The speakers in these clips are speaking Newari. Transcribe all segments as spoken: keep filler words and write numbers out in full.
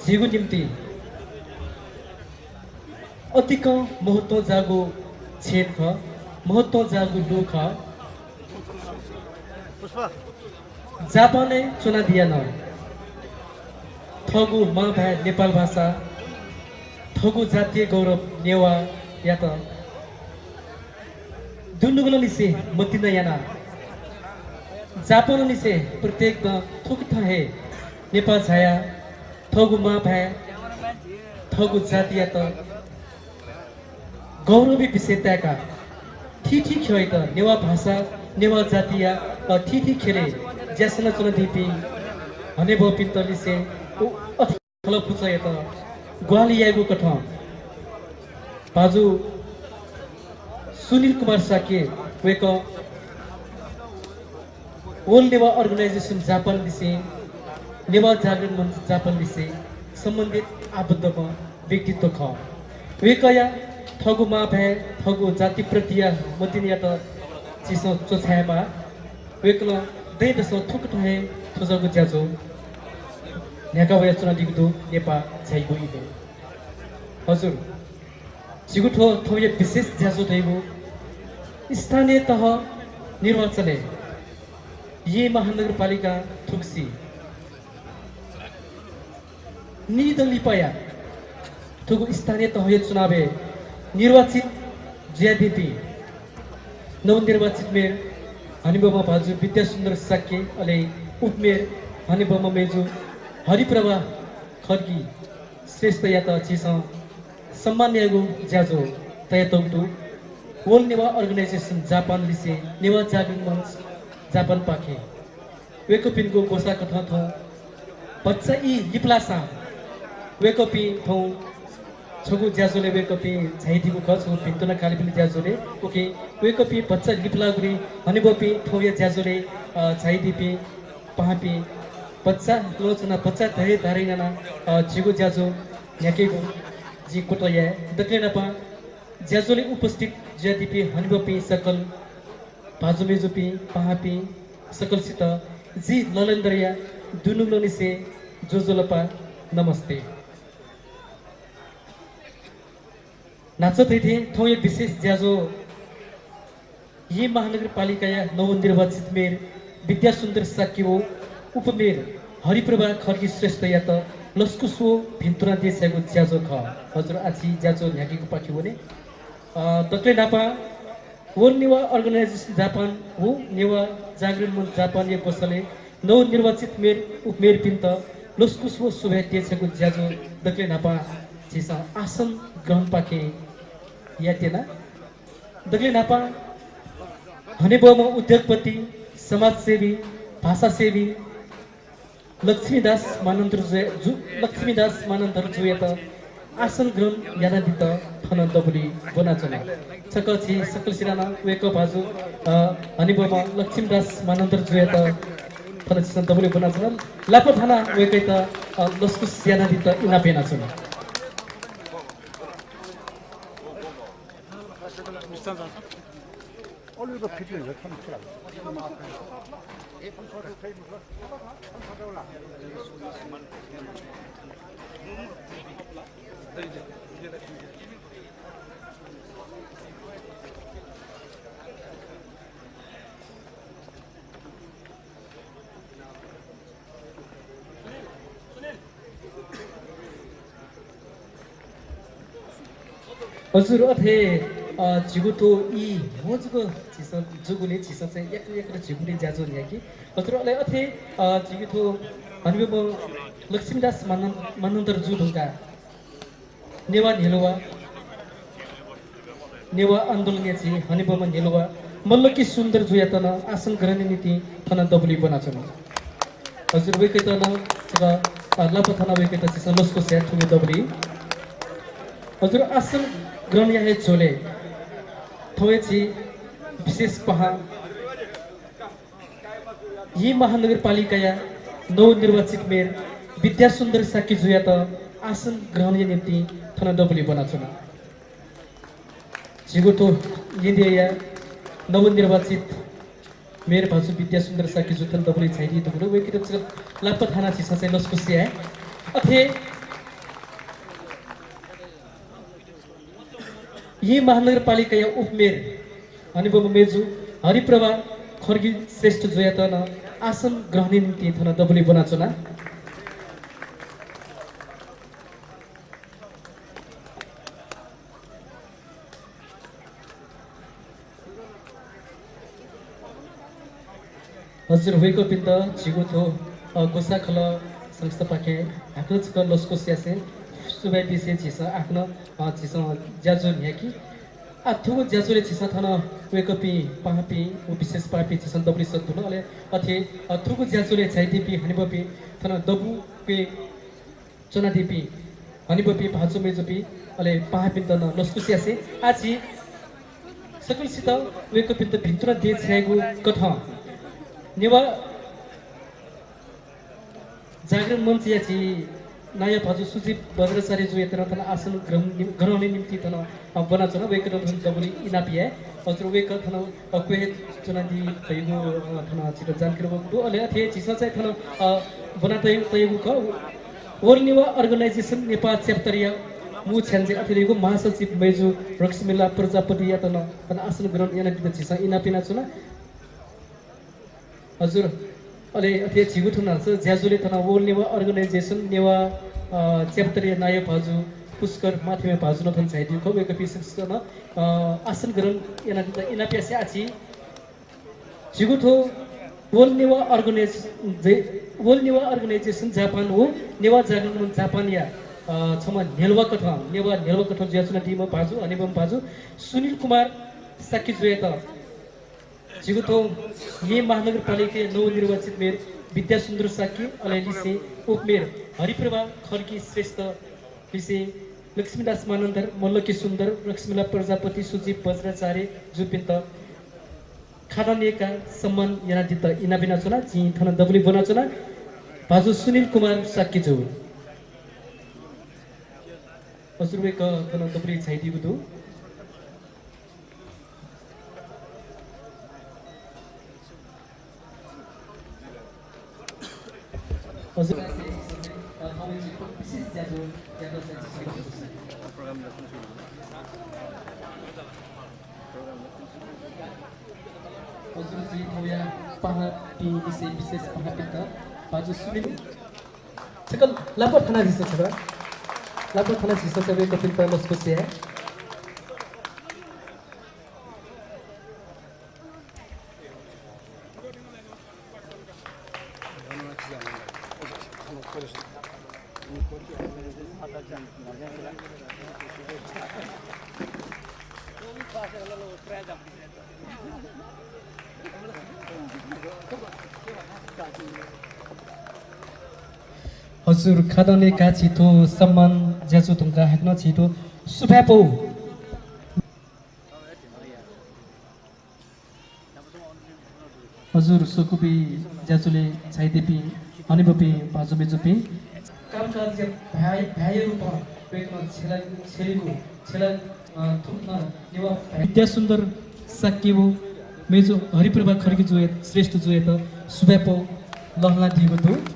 झीगु निम्ति अतिकं महत्त्व जाःगु क्षण खः, महत्त्व जाःगु लु खः। जापानय् च्वनादिया नं थःगु मांभाय् नेपाल भाषा, थःगु जातीय गौरव नेवाःयात दुनुगलंनिसें मतिना यानाः जापानंनिसें प्रत्येकं थुकथं हे नेपाः झायाः थःगु मांभाय्, थःगु जातियात गौरवी विषय ताय्काः थीथी ख्यःयात नेवाः भाषा, नेवाः जातिया, अ, थीथी ख्यलय् ज्या सनाच्वनादीपिं हनेबहःपिन्त लिसें व अथे खलः पुचःयात ग्वाहालि यायेगु कथं भाजु सुनिल कुमार शाक्य वय्कः World Newah Organization Japan लिसें, नेवाः जागरण मञ्च जापान लिसें सम्बन्धित आबद्धम्ह व्यक्तित्व खः। वय्कःया थःगु मांभाय्, थःगु जातिप्रतिया मतिनायात झीसं च्वछायेमाः। वय्कलं दँय्‌दसं थुकथं हे थज्याःगु ज्याझ्वः न्ह्याका वयाच्वनादीगु दु नेपाः झाइगु इलय्। हजुर, झीगु थ्व थौंया विशेष ज्याझ्वः धइगु स्थानीय तह निर्वाचनय् येँ महानगरपालिका थुगुसी निदँ लिपाया थुगु स्थानीय तहया चुनावय् निर्वाचित जुयादीपिं नवनिर्वाचित मेयर हनेबहःम्ह भाजु विद्यासुन्दर शाक्य, अले उपमेयर हनेबहःम्ह मय्जु हरिप्रभा खड्गी श्रेष्ठयात झीसं सम्मान यायेगु ज्याझ्वः तयातःगु दु। World Newah Organization Japan लिसें नेवाः जागरण मञ्च जापानपाखें वय्कःपिनिगु ग्वसाः कथं थौं भचा ई लिपलाःसां वय्कःपिं थौं छगू ज्याझ्वलय् वय्कःपिं झायादीगु खः, छगू भिन्तुना कालेपिनि ज्याझ्वलय्। उकिं वय्कःपिं भचा लिपलाःगुलिं हनेबहःपिं थौंया ज्याझ्वलय्, अ, झायादीपिं पाहांपिं भचा ल्वःछुनाः भचा धैर्य धारण यानाः, अ, झीगु ज्याझ्वः न्ह्याकेगु जिं कुतः याये। दकलय् न्हापां ज्याझ्वलय् उपस्थित जुयादीपिं हनेबहःपिं सकल भाजु मय्जुपिं, पाहांपिं सकलसित जि ललेन्द्रया दुनुगलंनिसें ज्वजलपा, नमस्ते। न्हाचः धइथें थौंया विशेष ज्याझ्वः येँ महानगरपालिकाया नवनिर्वाचित मेयर विद्यासुन्दर शाक्य व उपमेयर हरिप्रभा खड्गी श्रेष्ठयात लसकुस व भिन्तुना देछायेगु ज्याझ्वः खः। हजुर, आः झी ज्याझ्वः न्ह्याकेगुपाखे वने। अ, दकलय् न्हापां World Newah Organization Japan व नेवाः जागरण मञ्च जापानया ग्वसालय् नवनिर्वाचित मेयर, उपमेयरपिन्त लसकुस व सुभाय् देछायेगु ज्याझ्वः दकलय् न्हापां झीसं आसन ग्रहणपाखें यायेत्यना। दकलय् न्हापां हनेबहःम्ह उद्योगपति, समाजसेवी, भाषासेवी लक्ष्मीदास मानन्धर जु-, जु-, लक्ष्मीदास मानन्धर जुयात आसन ग्रहण यानादीत थन दबुलिइ ब्वनाच्वना। छकः झी सकलसिनं नं वय्कः भाजु, अ, हनेबहःम्ह लक्ष्मीदास मानन्धर जुयात थन झीसं दबुलिइ ब्वनाच्वना। लापा थानाः वय्कःयात, अ, लसकुस यानादीत इनाप यानाच्वना। हजुर, अथे, अ, झीगु थ्व ई म्हो जक झीसं जूगुलिं झीसं चाहिँ याकनं याकनं झीगु थ्व ज्याझ्वः न्ह्याकी। हजुर, अले अथे, अ, झीगु थ्व हनेबहःम्ह लक्ष्मीदास मानन-, मानन्धर जु धुंकाः नेवाः न्ह्यलुवा, नेवाः आन्दोलनया झी हनेबहःम्ह न्ह्यलुवा मल्लकी सुन्दर जुयात नं आसन ग्रहणया निंतिं थन दबुलिइ ब्वनाच्वना। हजुर, वय्कःयात नं छकः, अ, लापा थानाः वय्कःयात झीसं लसकुस याये थुगु दबुलिइ। हजुर, आसन ग्रहणया हे झ्वलय् थौंया झी विशेष पाहां येँ महानगरपालिकाया नवनिर्वाचित मेयर विद्यासुन्दर शाक्य जुयात आसन ग्रहणया निंतिं थन दबुलिइ ब्वनाच्वना। झीगु थ्व येँ देय्‌या नवनिर्वाचित मेयर भाजु विद्यासुन्दर शाक्य जु थन दबुलिइ झायादी धुंकल। वय्कःयात लापा थानां झीसं चाहिँ लसकुस याये। अथे येँ महानगरपालिकाया उपमेयर हनेबहःम्ह मय्जु हरिप्रभा खड्गी श्रेष्ठजुयात नं आसन ग्रहणया निंतिं थन दबुलिइ ब्वनाच्वना। हजुर, वय्कःपिन्त झीगु थ्व, अ, ग्वसाःखलः संस्थापाखें हाकनं छकः लसकुस यासें सुभाय् बिसें झीसं हाकनं, अ, झीसं ज्याझ्वः न्ह्याकी। आः थुगु ज्याझ्वलय् झीसं थन वय्कःपिं पाहांपिं व विशेष पाहांपिं झीसं दबुलिइ सःतल। अले अथे, अ, थुगु ज्याझ्वलय् झायादीपिं हनेबहःपिं थन दबू क्वय् च्वनादीपिं हनेबहःपिं भाजु मय्जुपिं, अले पाहांपिन्त नं लसकुस यासें आः झी सकलसित वय्कःपिन्त भिन्तुना देछायेगु कथं नेवाः जागरण मञ्चया झी नायः भाजु सुजित बज्राचार्यजुयात नं थन आसन ग्रहण निम-, ग्रहणया निम्तिं थन, अ, ब्वनाच्वना। वय्कःयात थन दबुलिइ इनाप याये। हजुर, वय्कः थन, अ, क्वय् च्वनादी धइगु, अ, थन झीत जानकारी वःगु दु। अले अथे झीसं चाहिँ थन, अ, ब्वना तय-, तयागु खः। World Newah Organization Nepal chapter या मू छ्याञ्जे अथे धइगु महासचिव मय्जु रक्समिला प्रजापतियात नं थन आसन ग्रहण यानादीत झीसं इनाप यानाच्वना। हजुर, अले अथे झीगु थन धाःसा ज्याझ्वलय् थन World Newah Organization नेवाः, अ, chapter या नायः भाजु पुष्कर माथेम्या भाजु नं थन झायादीगु खः। वय्कःपिं सकसित नं, अ, आसन ग्रहण यानादीत इनाप यासें आः झी झीगु थ्व World Newah Organiz-, जे-, World Newah Organization Japan व नेवाः जागरण मञ्च जापानया, अ, छम्ह न्ह्यलुवा कथं, नेवाः न्ह्यलुवा कथं जुयाच्वनादीम्ह भाजु, हनेबहःम्ह भाजु सुनिल कुमार शाक्यजुयात झीगु थ्व येँ महानगरपालिकाया नवनिर्वाचित मेयर विद्यासुन्दर शाक्य, अले लिसें उपमेयर हरिप्रभा खड्गी श्रेष्ठ, लिसें लक्ष्मीदास मानन्धर, मल्लकी सुन्दर, लक्ष्मीला प्रजापति, सुजीव बज्राचार्यजुपिन्त खादा नयेकाः सम्मान यानादीत इनाप यानाच्वना। जिं थन दबुलिइ ब्वनाच्वना भाजु सुनिल कुमार शाक्यजु। हजुर, वय्कः थन दबुलिइ झायादीगु दु। हजुर। हजुर, झी थौंया पाहांपिं लिसें विशेष पाहांपिन्त भाजु सुनिल छकः लापा थानादिसँ छकः। लापा थानादिसँ छकः वय्कःपिन्त लसकुस याये। हजुर, खादा नयेकाः झी थ्व सम्मान ज्याझ्वः धुंकाः हाकनं झी थ्व सुभाय् पौ। हजुर, स्वकुपि ज्याझ्वलय् झायादीपिं हनेबहःपिं भाजु मय्जुपिं। कामकाजया भाय्, भाय्‌या रूपं वय्कलं छ्यला, छ्यलीगु, छ्यला, अ, थुकथं नेवाः भाय् विद्यासुन्दर शाक्य व मय्जु हरिप्रभा खड्गी जुया, श्रेष्ठ जुयात सुभाय् पौ लःल्हानादीगु दु।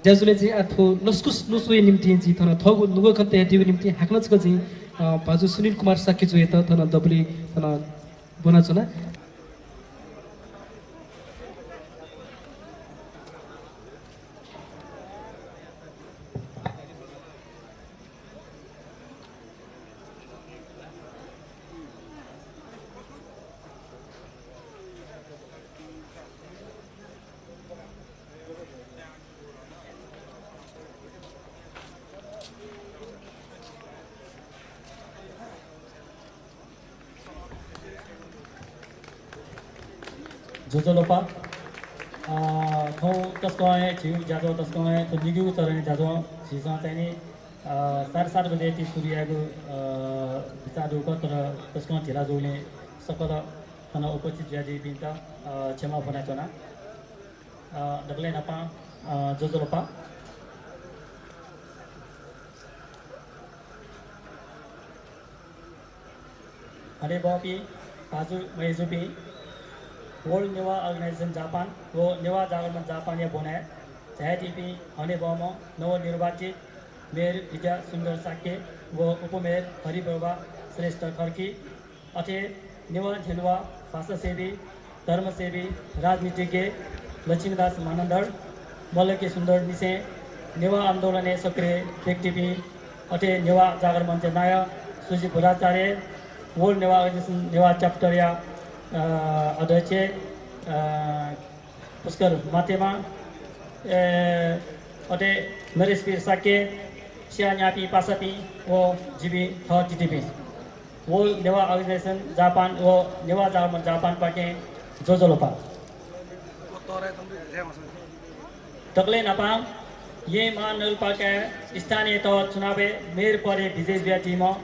ज्याझ्वलय् जिं आः थ्व लसकुस न्वचुया निम्तिं जिं थन थःगु नुगः खँ तयादीगु निम्तिं हाकनं छकः जिं, अ, भाजु सुनिल कुमार शाक्यजुयात थन दबुलिइ थन ब्वनाच्वना। ज्वजलपा। अ, थौं तसकं हे झीगु ज्याझ्वः तसकं हे थ्व निगूगु चरणया ज्याझ्वः झीसं चाहिँ नि, अ, साढे सात बजेति सुरु यायेगु, अ, बिचाः दुगु खः, तर तसकं ढिला जूगुलिं सकल थन उपस्थित जुयादीपिन्त, अ, क्षमा ब्वनाच्वना। अ, दकलय् न्हापां, अ, ज्वजलपा। हनेबहःपिं भाजु मय्जुपिं, World Newah Organization Japan व नेवाः जागरण मञ्च जापानया ब्वनाय् झायादीपिं हनेबहःम्ह नवनिर्वाचित मेयर विद्यासुन्दर शाक्य व उपमेयर हरिप्रभा श्रेष्ठ खड्की, अथे नेवाः न्ह्यलुवा भाषासेवी, धर्मसेवी, राजनीतिज्ञ लक्ष्मीदास मानन्धर, मल्ल के सुन्दर निसें नेवाः आन्दोलनय् सक्रिय व्यक्तिपिं, अथे नेवाः जागरण मञ्चया नायः सुजित Bhattacharya, World Newah Organization Newah chapter या, अ, अध्यक्ष, अ, पुष्कर मातेमा, ए, अथे नरेशवीर शाक्य, स्याःन्याःपिं पासापिं व जिपिं थःथितिपिं। World Newah Organization Japan व नेवाः जागरण मञ्च जापानपाखें ज्वजलपा। दकलय् न्हापां येँ महानगरपालिकाया स्थानीय तह चुनावय् मेयर पदय् विजयी जुयादीम्ह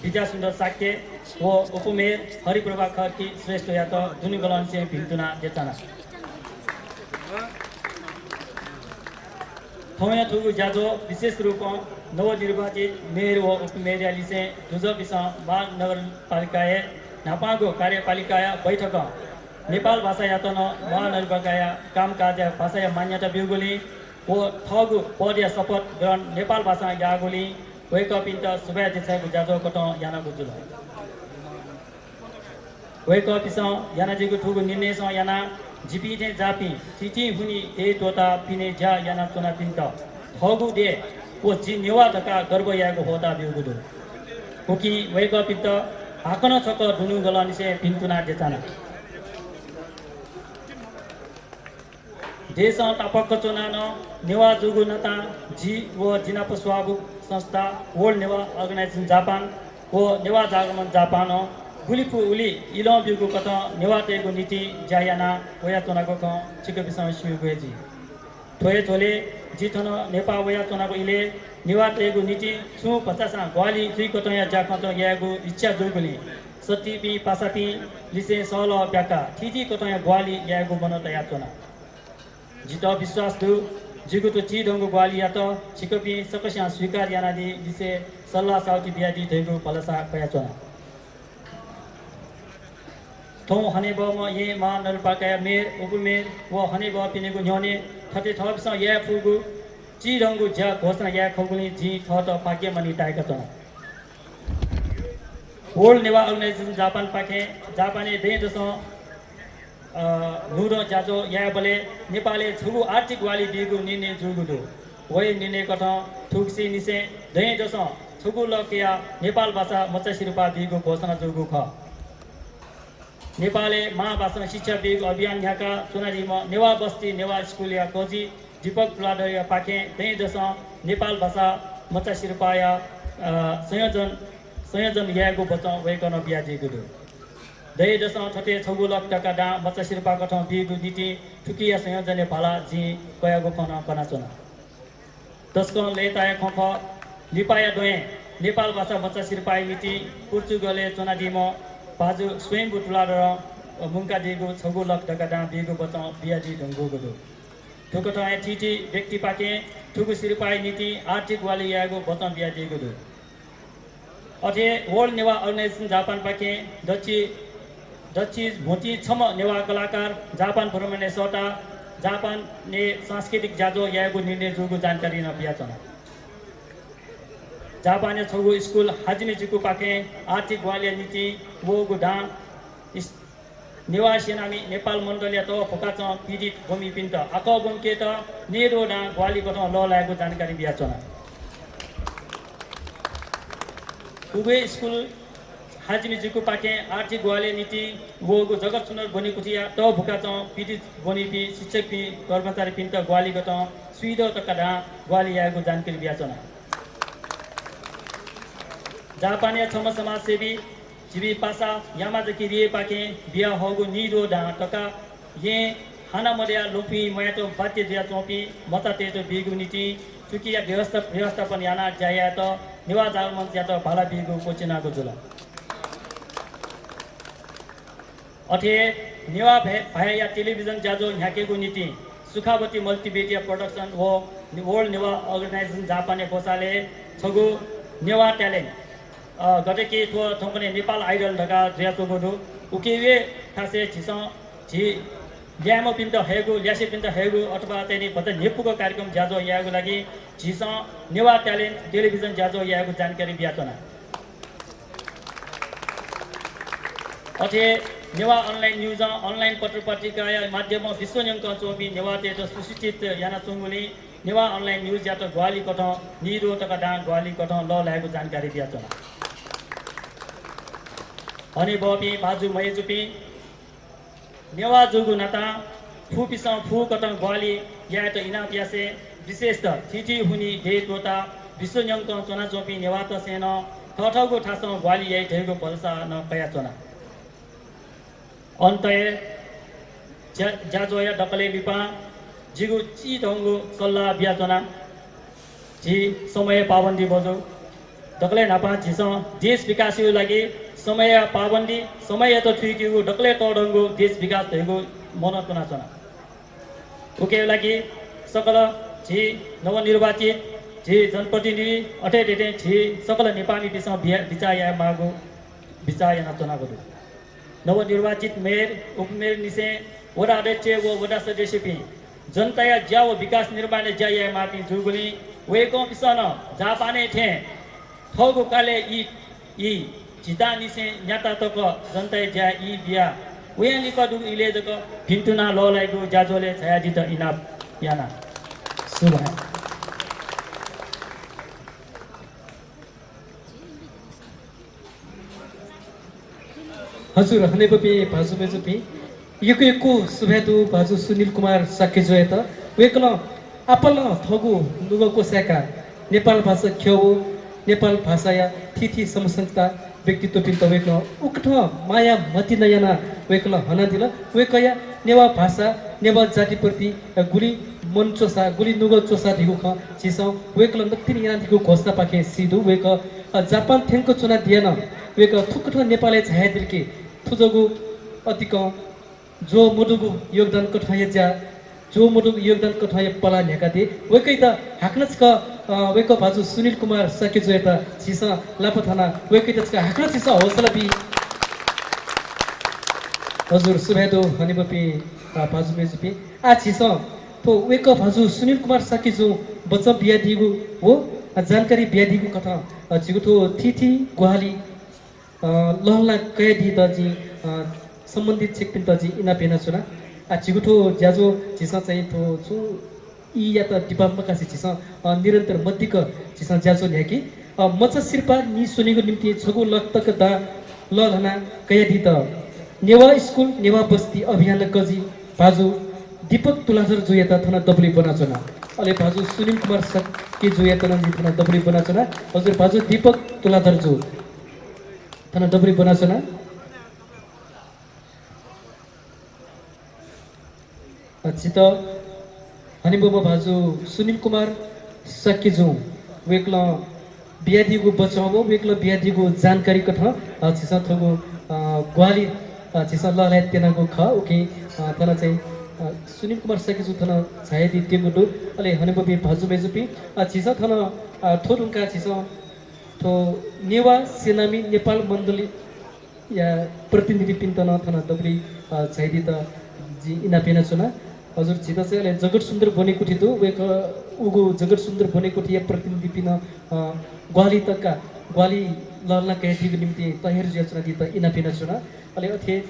विद्यासुन्दर शाक्य व उपमेयर हरिप्रभा खड्की श्रेष्ठयात दुनुगलंनिसें भिन्तुना देछाना। थौंया थुगु ज्याझ्वः विशेष रूपं नवनिर्वाचित मेयर व उपमेयरया लिसें दुजःपिसं महानगरपालिकाय् न्हापांगु कार्यपालिकाया बैठकं नेपाल भाषायात नं महानगरपालिकाया कामकाजया भाषाया मान्यता ब्यूगुलिं व थःगु पदया शपथ ग्रहण नेपाल भाषां याःगुलिं वय्कःपिन्त सुभाय् देछायेगु ज्याझ्वः कथं यानागु जुल। वय्कःपिसं यानादीगु थुगु निर्णयसं यानाः जिपिं थें जाःपिं थीथी हुनिं देय् त्वःताः पिने ज्या यानाच्वनापिन्त थःगु देय् व जि नेवाः धकाः गर्व यायेगु ह्वःताः ब्यूगु दु। उकिं वय्कःपिन्त हाकनं छकः दुनुगलंनिसें भिन्तुना देछाना। देशं तापाक्क च्वनाः नं नेवाः जूगु नातां जि व जि नाप स्वाःगु संस्था World Newah Organization Japan व नेवाः जागरण मञ्च जापानं गुलि फु उलि इलं ब्यूगु कथं नेवाःतय्गु निंतिं ज्या याना वयाच्वनागु खँ छिकपिन्सं स्यूगु हे जुइ। थ्व हे झ्वलय् जि थन नेपाः वयाच्वनागु इलय् नेवाःतय्गु निंतिं छुं भचासां ग्वाहालि जुइकथंया ज्याखँत यायेगु इच्छा दुगुलिं सत्तीपिं पासापिं लिसें सहलह ब्याकाः थीथी कथंया ग्वाहालि यायेगु मन तयाच्वना। जितः विश्वास दु, जिगु थ्व चिधंगु ग्वाहालियात छिकपिं सकस्यां स्वीकार यानादी लिसें सल्लाह साउथि बियादी धइगु भलसा कयाच्वना। थौं हनेबहःम्ह येँ महानगरपालिकाया मेयर, उपमेयर व हनेबहःपिनिगु न्ह्यःने थथे थःपिन्सं याये फुगु चिधंगु ज्या घोषणा याये खंगुलिं जिं थःत भाग्यमानी ताय्काच्वना। World Newah Organization Japan पाखें जापानय् दँय्दसं, अ, न्हूदँ ज्याझ्वः यायेबलय् नेपालय् छगू आर्थिक ग्वाहालि बीगु निर्णय जूगु दु। व हे निर्णय कथं थुगुसिंनिसें दँय्दसं छगू लः कयाः नेपाल भाषा मचा सिरपाः बीगु घोषणा जूगु खः। नेपालय् मांभाषां शिक्षा बीगु अभियान न्ह्याकाः च्वनादीम्ह नेवाः बस्ती नेवाः स्कुलया कजि दीपक तुलाधरया पाखें दँय्दसं नेपाल भाषा मचा सिरपाःया, अ, संयोजन, संयोजन यायेगु बचं वय्कलं बियादीगु दु। दँय्दसं थथे छगू लख तका दां मचा सिरपाः कथं बीगु निंतिं थुकिया संयोजनया भाला जिं कयागु खँ नं कनाच्वना। तसकं लय्ताया खँ खः। लिपाया द्वहंय् नेपाल भाषा मचा सिरपाःया निंतिं पोर्चुगलय् च्वनादीम्ह भाजु स्वयम्भू तुलाधरं मुंकादीगु छगू लख तका दां बीगु बचं बियादी धुंकूगु दु। थुकथं हे थीथी व्यक्तिपाखें थुगु सिरपाःया निंतिं आर्थिक ग्वाहालि यायेगु बचं बियादीगु दु। अथे World Newah Organization Japan पाखें दच्छि, दच्छि म्होतिं छम्ह नेवाः कलाकार जापान भ्रमणय् सःताः जापानय् सांस्कृतिक ज्याझ्वः यायेगु निर्णय जूगु जानकारी नं बियाच्वना। जापानया छगू स्कुल हाजिमे जुकुपाखें आर्थिक ग्वाहालिया निंतिं वःगु दां इस-, नेवाः सेनामि नेपाल मण्डलया तःभुखाचं पीडित ब्वमिपिन्त आकः ब्वंकेत नीद्वः दां ग्वाहालि कथं लःल्हायेगु जानकारी बियाच्वना। उगु हे स्कुल हाजिमे जुकुपाखें आर्थिक ग्वाहालिया निंतिं वःगु जगत सुन्दर ब्वनेकुथिया तःभुखाचं पीडित ब्वनीपिं शिक्षकपिं, कर्मचारीपिन्त ग्वाहालि कथं स्वीद्वः तका दां ग्वाहालि यायेगु जानकारी बियाच्वना। जापानया छम्ह समाजसेवी झीपिं पासा यामाजाकि रियेपाखें बियाहःगु नीद्वः दां तका येँ हाना मदयाः ल्वपुं म्वायेत बाध्य जुयाच्वंपिं मचातय्त बीगु निंतिं थुकिया व्यवस्था, व्यवस्थापन यानाः ज्या यायेत नेवाः जागरण मञ्चयात भाला बीगु क्वःछिनागु जुल। अथे हे नेवाः भाय्, भाय्‌या टेलिभिजन ज्याझ्वः न्ह्याकेगु निंतिं सुखावती मल्टिमिडिया प्रोडक्सन व वर्ल्ड नेवाः अर्गनाइजेसन जापानया ग्वसालय् छगू नेवाः ट्यालेन्ट, अ, गथे कि थ्व थौंकन्हय् नेपाल आइडल धकाः जुयाच्वंगु दु। उकिया थासय् झीसं झी ल्याय्म्हपिन्त हयेगु, ल्यासेपिन्त हयेगु अथवा चाहिँ नि भचा न्ह्यइपुक कार्यक्रम ज्याझ्वः यायेगु लागि झीसं नेवाः ट्यालेन्ट टेलिभिजन ज्याझ्वः यायेगु जानकारी बियाच्वना। अथे नेवाः अनलाइन न्युजं अनलाइन पत्रपत्रिकाया माध्यमं विश्व न्यंकं च्वंपिं नेवाःतय्त सुशिक्षित यानाच्वंगुलिं नेवाः अनलाइन न्युजयात ग्वाहालि कथं नीद्वः तक दां ग्वाहालि कथं लःल्हायेगु जानकारी बियाच्वना। हनेबहःपिं भाजु मय्जुपिं, नेवाः जूगु नातां फुपिसं फुकथं ग्वाहालि यायेत इनाप यासें विशेषतः थीथी हुनिं देय् त्वःताः विश्व न्यंकं च्वनाच्वंपिं नेवाःतय्सं नं थःथःगु थासं ग्वाहालि याइ धइगु भलसा नं कयाच्वना। अन्तय् ज्या-, ज्याझ्वःया दकलय् लिपां जिगु चिधंगु सल्लाह बियाच्वना। झी समय पाबन्दी मजू। दकलय् न्हापां झीसं देश विकासया लागि समय पाबन्दी, समययात थुइकेगु दकलय् तःधंगु देश विकास धइगु मनं च्वनाच्वना। उकिया लागि सकल झी नवनिर्वाचित, झी जनप्रतिनिधि, अथे थें झी सकल नेपाःमिपिन्सं बिया-, बिचाः यायेमाःगु बिचाः यानाच्वनागु दु। नवनिर्वाचित मेयर, उपमेयर निसें वडा अध्यक्ष व वडा सदस्यपिं जनताया ज्या व विकास निर्माणया ज्या यायेमाःपिं जूगुलिं वय्कःपिन्सं नं जापानय् थें थःगु कालय् ई, ई झीथानिसें न्याता तक जनताया ज्याय् ई बियाः वयां लिपा दुगु इलय् जक भिन्तुना लःल्हाइगु ज्याझ्वलय् झायादीत इनाप याना। सुभाय्। हजुर, हनेबहःपिं भाजु मय्जुपिं, यक्व यक्व सुभाय् दु भाजु सुनिल कुमार शाक्यजुयात। वय्कलं आपालं थःगु नुगः क्वसाय्काः नेपाल भाषा ख्यः व नेपाल भाषाया थीथी समसंस्था व्यक्तित्वपिन्त वय्कलं उकथं माया मतिना यानाः वय्कलं हनादिल। वय्कःया नेवाः भाषा, नेवाः जातिप्रति गुलि मन च्वसा, गुलि नुगः च्वसा धइगु खँ झीसं वय्कलं नकतिनि यानादीगु घोषणापाखें सी दु। वय्कः, अ, जापान थ्यंक च्वनादिया नं वय्कः थुकथं नेपालय् झायादिल कि थुजःगु अतिकं ज्वः मदुगु योगदान कथंया ज्या, ज्वः मदुगु योगदान कथंया पलाः न्ह्याकादी। वय्कःयात हाकनं छकः, अ, वय्कः भाजु सुनिल कुमार शाक्यजुयात झीसं लापा थानाः वय्कःयात छकः हाकनं झीसं हौसला बी। हजुर, सुभाय् दु हनेबहःपिं, अ, भाजु मय्जुपिं। आः झीसं थ्व वय्कः भाजु सुनिल कुमार शाक्यजुं बचं बियादीगु व जानकारी बियादीगु कथं, अ, झीगु थ्व थीथी ग्वाहालि, अ, लःल्हाना कयादीत जिं, अ, सम्बन्धित छिकपिन्त जिं इनाप यानाच्वना। आः झीगु थ्व ज्याझ्वः झीसं चाहिँ थ्व छुं ईयात दिपाः मकासे झीसं, अ, निरन्तर मदिक्क झीसं ज्याझ्वः न्ह्याकी। अ, मचा सिरपाः नीस्वनेगु निंतिं छगू लाख तक दां लःल्हाना कयादीत नेवाः स्कुल नेवाः बस्ती अभियान कजि भाजु दीपक तुलाधरजुयात थन दबुलिइ ब्वनाच्वना। अले भाजु सुनिल कुमार शाक्यजुयात नं जिं थन दबुलिइ ब्वनाच्वना। हजुर, भाजु दीपक तुलाधरजु थन दबुलिइ ब्वनाच्वना। अ, झीत हनेबहःम्ह भाजु सुनिल कुमार शाक्यजुं वय्कलं बियादीगु बचं व वय्कलं बियादीगु जानकारी कथं, अ, झीसं थुगु, अ, ग्वाहालि, अ, झीसं लःल्हाये त्यनागु खः। उकिं, अ, थन चाहिँ, अ, सुनिल कुमार शाक्यजु थन झायादीत्यंगु दु। अले हनेबहःपिं भाजु मय्जुपिं, अ, झीसं थन, अ, थ्व धुंकाः झीसं थ्व नेवाः सेनामी नेपाल मण्डली या प्रतिनिधिपिन्त नं थन दबुलिइ, अ, झायादीत जिं इनाप यानाच्वना। हजुर, झीत चाहिँ अले जगत सुन्दर ब्वनेकुथि दु। वय्कः उगु जगत सुन्दर ब्वनेकुथिया प्रतिनिधिपिं नं, अ, ग्वाहालि तक, ग्वाहालि लःल्हाना कयादीगु निंतिं तयार जुयाच्वनादीत इनाप यानाच्वना। अले अथे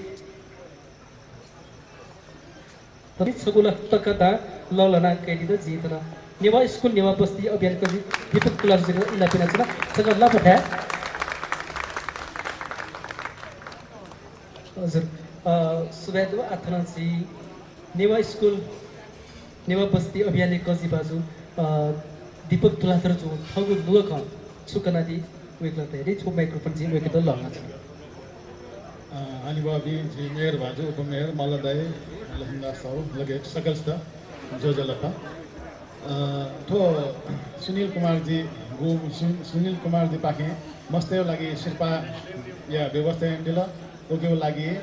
थन छगू लाख तक दां लःल्हाना कयादीत जिं थन नेवाः स्कुल नेवाः बस्ती अभियान कजि दीपक तुलाधरजुयात इनाप यानाच्वना। छकः लापा थाय्। हजुर, अ, सुभाय् दु। आः थन झी नेवाः स्कुल नेवाः बस्ती अभियानया कजि भाजु, अ, दीपक तुलाधरजुं थःगु नुगः खँ छु कनादी वय्कलं धयादी। थ्व माइक्रोफोन जिं वय्कःयात लःल्हाना। अ, हनेबहःपिं झी मेयर भाजु, उपमेयर, मल्ल दाइ, लक्ष्मीदास साहु लगायत सकलसित ज्वजलपा। अ, थ्व सुनिल कुमारजी, गु-, सु-, सुनिल कुमारजीपाखें मस्तय् लागि सिरपाःया व्यवस्था यानादिल। उकिया लागि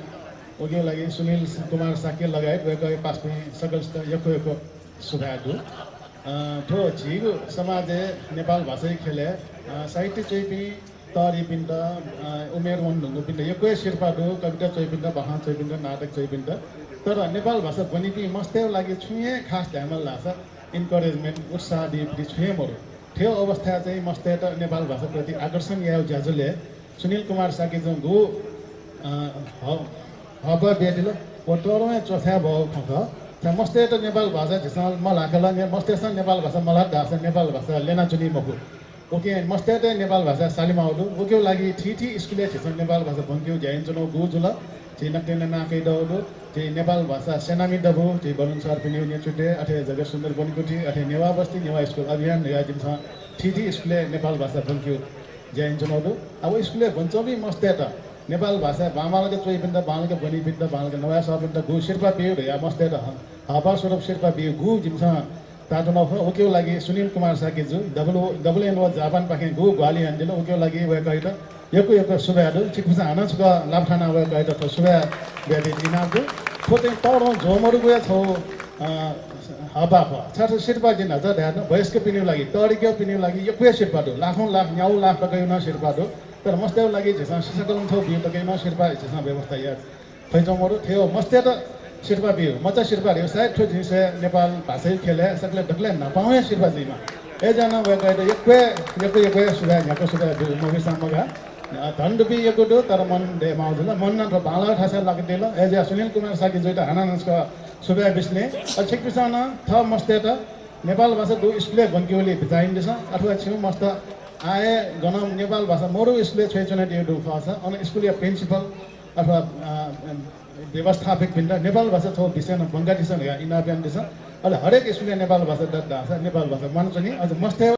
उकिया लागि सुनिल कुमार शाक्य लगायत वय्कःया पासापिं सकलसित यक्व यक्व सुभाय् दु। अ, थ्व झीगु समाजय् नेपाल भाषाया ख्यलय्, अ, साहित्य च्वइपिं तःधिपिन्त, अ, उमेर वने धुंकूपिन्त यक्व हे सिरपाः दु, कविता च्वइपिन्त, बखान च्वइपिन्त, नाटक च्वइपिन्त। तर नेपाल भाषा ब्वनीपिं मस्तय् लागि छुं हे खास धायेमाल धाःसा encouragement, उत्साह बीपिं छुं हे मदु। थ्व अवस्थाय् चाहिँ मस्तय्त नेपाल भाषा प्रति आकर्षण यायेगु ज्याझ्वलय् सुनिल कुमार शाक्यजुं गु, अ, ह-, हःपाः बियादिल, व तःधंगु हे च्वछाये बहःगु खँ खः। छाय् मस्तय्त नेपाल भाषा झीसं मल्हाकाः ला, ने-, मस्तय्सं नेपाल भाषा मल्हात धाःसा नेपाल भाषा ल्यनाच्वनी मखु। उकिं मस्तय्त नेपाल भाषा सालेमाःगु दु। उकिया लागि थीथी स्कुलय् झीसं नेपाल भाषा ब्वंकेगु ज्या यानाच्वनागु जुल। झी नकतिनि नां कयातःगु दु। झी नेपाल भाषा सेनामी दबू, झी वरुण सरपिनिगु नेतृत्वय्, अथे जगत सुन्दर ब्वनेकुथि, अथे नेवाः बस्ती, नेवाः स्कुल अभियान धयाः जिमिसं थीथी स्कुलय् नेपाल भाषा ब्वंकेगु ज्या यानाच्वनागु दु। अब स्कुलय् ब्वनाच्वंपिं मस्तय्त, नेपाल भाषा बांबांलाक च्वइपिन्त, बांलाक ब्वनीपिन्त, बांलाक नवाये सःपिन्त गु सिरपाः बीगु धयाः मस्तय्त ह-, हःपाः स्वरूप सिरपाः बीगु जिमिसं ताःतुनागु खः। उकिया लागि सुनिल कुमार शाक्यजु, डबल, डबल एन ओ जापानपाखें गु ग्वाहालि यानादिल, उकिया लागि वय्कःयात यक्व यक्व सुभाय् दु। छिकपिन्सं हानं छकः लापा थानाः वय्कःयात थ्व सुभाय् बियादीत इनाप दु। थ्व चाहिँ तःधं ज्वः मदुगु हे छगू, अ, हःपाः खः। छाय् थ्व सिरपाः जिं न्हाचः धयाथें वयस्कपिनिगु लागि, तःधिकःपिनिगु लागि यक्व हे सिरपाः दु। लाखौं लाख, न्यागू लाख तकया नं सिरपाः दु। तर मस्तय् लागि झीसं सिसाकलं थौं बीगु तकया नं सिरपाः झीसं व्यवस्था याये फइच्वंगु मदु। थ्व मस्तय्त सिरपाः बीगु, मचा सिरपाः धयागु सायद थ्व जिं स्वये नेपाल भाषाया ख्यलय् सकलें दकलय् न्हापांगु हे सिरपाः जुइमाः। अय्जुयाः नं वय्कःयात यक्व यक्व यक्व सुभाय्, न्ह्याक्व सुभाय् दु, मभिंसां मगाः। अ, धन दुपिं यक्व दु, तर मन दयेमाःगु जुल। मन नं थ्व बांलाःगु थासय् लाकादिल। अय्जुयाः सुनिल कुमार शाक्यजुयात हानं नं छकः सुभाय् बियाच्वने। अले छिकपिन्सं नं थः मस्तय्त नेपाल भाषा दुगु स्कुलय् ब्वंकेगुली बिचाः यानादिसँ, अथवा छिमि मस्त आः हे गनं नेपाल भाषा मदुगु स्कुलय् छ्वयाच्वनादीगु दु खःसा, अन स्कुलया principal अथवा, अ, व्यवस्थापकपिन्त नेपाल भाषा थ्व विषयं नं ब्वंकादिसँ धकाः इनाप यानादिसँ। अले हरेक स्कुलय् नेपाल भाषा दत धाःसा नेपाल भाषा म्वानाच्वनी। अझ मस्तय्